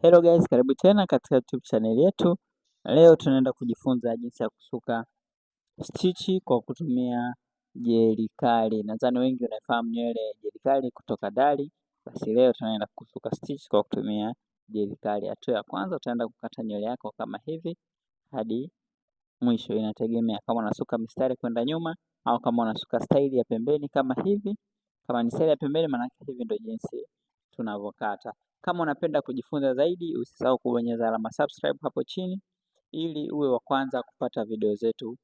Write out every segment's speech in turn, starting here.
Hello guys, karibu tena katika YouTube channel yetu. Leo tunaenda kujifunza jinsi ya kusuka stitch kwa kutumia jeli kali. Nadhani wengi wanafahamu nywele jeli kali kutoka Darling. Basi leo tunaenda kusuka stitch kwa kutumia jeli kali. Hatua ya kwanza utaenda kukata nywele yako kama hivi hadi mwisho. Inategemea kama unasuka mistari kwenda nyuma au kama unasuka staili ya pembeni kama hivi. Kama ni staili ya pembeni, maana hivi ndio jinsi tunavyokata. Kama unapenda kujifunza zaidi, usisahau kubonyeza alama subscribe hapo chini ili uwe wa kwanza kupata video zetu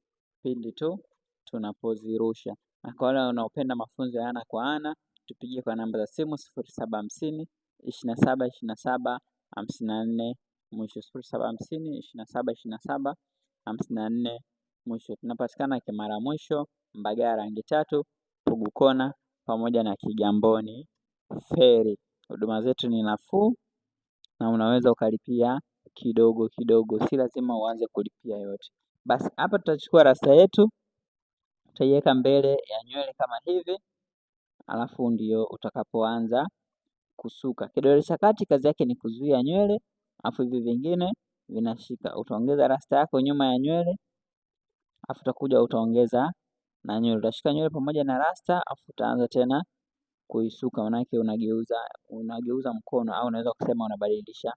pindi tu tunapozirusha. Na kwa wale wanaopenda mafunzo ya ana kwa ana, tupigie kwa namba za simu 0750 27 27 54 mwisho, 0750 27 27 54 mwisho. Tunapatikana Kimara Mwisho, Mbagala rangi tatu, Pugu Kona pamoja na Kigamboni Feri. Huduma zetu ni nafuu na unaweza ukalipia kidogo kidogo, si lazima uanze kulipia yote. Basi hapa tutachukua rasta yetu, tutaiweka mbele ya nywele kama hivi, alafu ndio utakapoanza kusuka. Kidole cha kati kazi yake ni kuzuia nywele, alafu hivi vingine vinashika. Utaongeza rasta yako nyuma ya nywele, alafu utakuja utaongeza na nywele. Utashika nywele pamoja na rasta, alafu utaanza tena kuisuka, manake unageuza mkono au unaweza kusema unabadilisha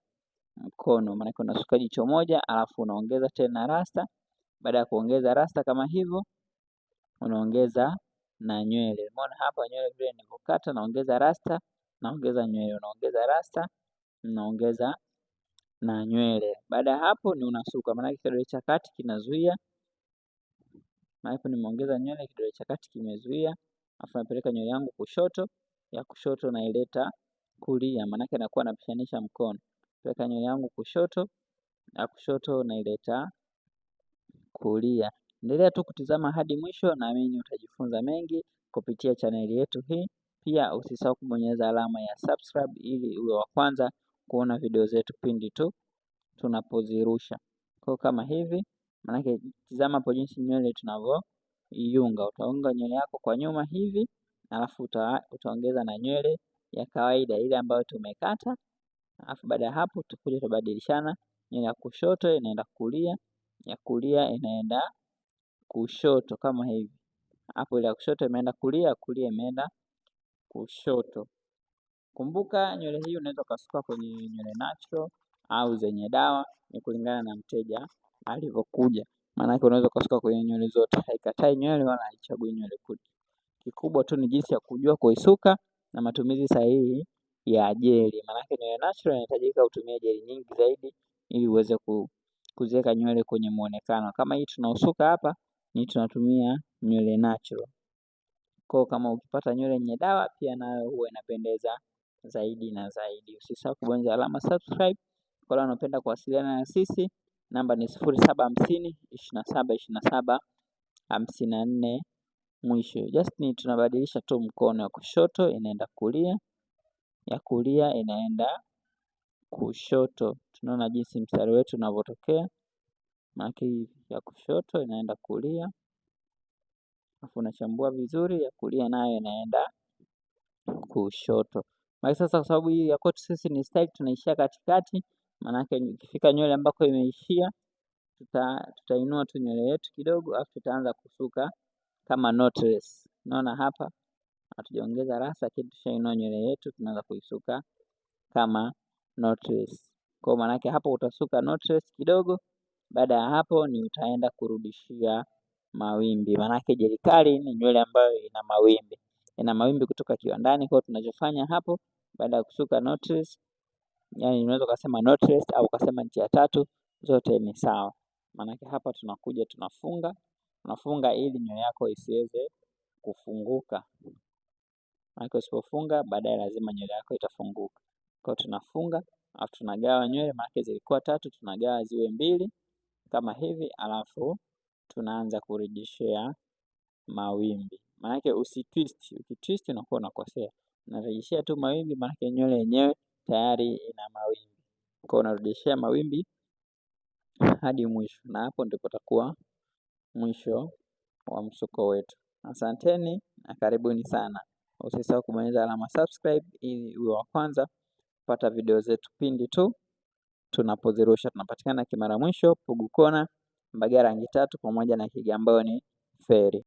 mkono, manake unasuka jicho moja alafu unaongeza tena rasta. Baada ya kuongeza rasta kama hivyo, unaongeza na nywele. Umeona hapa nywele vile nilivyokata, naongeza rasta, naongeza nywele, unaongeza rasta, naongeza na nywele. Baada ya hapo ni unasuka, manake kidole cha kati kinazuia. Maana nimeongeza nywele, kidole cha kati kimezuia, alafu napeleka nywele yangu kushoto, ya kushoto naileta kulia, maanake nakuwa napishanisha mkono. Peleka nywele yangu kushoto, ya kushoto naileta kulia. Endelea tu kutizama hadi mwisho, naamini utajifunza mengi kupitia chaneli yetu hii. Pia usisahau kubonyeza alama ya subscribe ili uwe wa kwanza kuona video zetu pindi tu tunapozirusha. Kwa kama hivi, maanake tizama hapo jinsi nywele tunavyoiunga. Utaunga nywele yako kwa nyuma hivi, alafu utaongeza na nywele ya kawaida ile ambayo tumekata. Alafu baada ya hapo tutakuja tubadilishana, nywele ya kushoto inaenda kulia, ya kulia inaenda kushoto kama hivi. Hapo ile ya kushoto imeenda kulia, kulia imeenda kushoto. Kumbuka nywele hii unaweza ukasuka kwenye nywele natural au zenye dawa, ni kulingana na mteja alivyokuja. Maanake unaweza ukasuka kwenye nywele zote, haikatai nywele wala haichagui nywele. Kikubwa tu ni jinsi ya kujua kuisuka na matumizi sahihi ya jeli. Maanake nywele natural inahitajika utumie jeli nyingi zaidi ili uweze kuziweka nywele kwenye muonekano. Kama hii tunausuka hapa ni tunatumia nywele natural. Kwa kama ukipata nywele yenye dawa pia nayo huwa inapendeza zaidi na zaidi. Usisahau kubonyeza alama subscribe. Kwa wale wanaopenda kuwasiliana na sisi, namba ni 0750 27 27 54 mwisho. Just ni tunabadilisha tu mkono, ya kushoto inaenda kulia, ya kulia inaenda kushoto. Tunaona jinsi mstari wetu unavyotokea. Maana ya kushoto inaenda kulia, alafu unachambua vizuri, ya kulia nayo inaenda kushoto. Maana sasa kwa sababu hii ya kwetu sisi ni style tunaishia katikati, maanake ikifika nywele ambako imeishia tutainua tu nywele yetu kidogo, alafu tutaanza kusuka kama knotless. Unaona hapa hatujaongeza rasta, lakini tushainua nywele yetu, tunaanza kuisuka kama knotless. Kwa maana yake hapo utasuka knotless kidogo. Baada ya hapo ni utaenda kurudishia mawimbi. Maana yake jeli kali ni nywele ambayo ina mawimbi, ina mawimbi kutoka kiwandani. Kwa tunachofanya hapo baada ya kusuka knotless, yani unaweza kusema knotless au ukasema njia tatu, zote ni sawa. Maana yake hapa tunakuja tunafunga, tunafunga ili nywele yako isiweze kufunguka. Maana usipofunga baadaye lazima nywele yako itafunguka. Kwa tunafunga, alafu tunagawa nywele, maana zilikuwa tatu, tunagawa ziwe mbili kama hivi, alafu tunaanza kurejeshea mawimbi. Maana usitwist, ukitwist unakuwa unakosea. Unarejeshea tu mawimbi, maana nywele yenyewe tayari ina mawimbi. Kwa unarejeshea mawimbi hadi mwisho, na hapo ndipo utakuwa mwisho wa msuko wetu. Asanteni na karibuni sana. Usisahau kubonyeza alama subscribe ili uwe wa kwanza kupata video zetu pindi tu tunapozirusha. Tunapatikana Kimara Mwisho, Pugu Kona, Mbagala rangi tatu pamoja na Kigamboni Feri.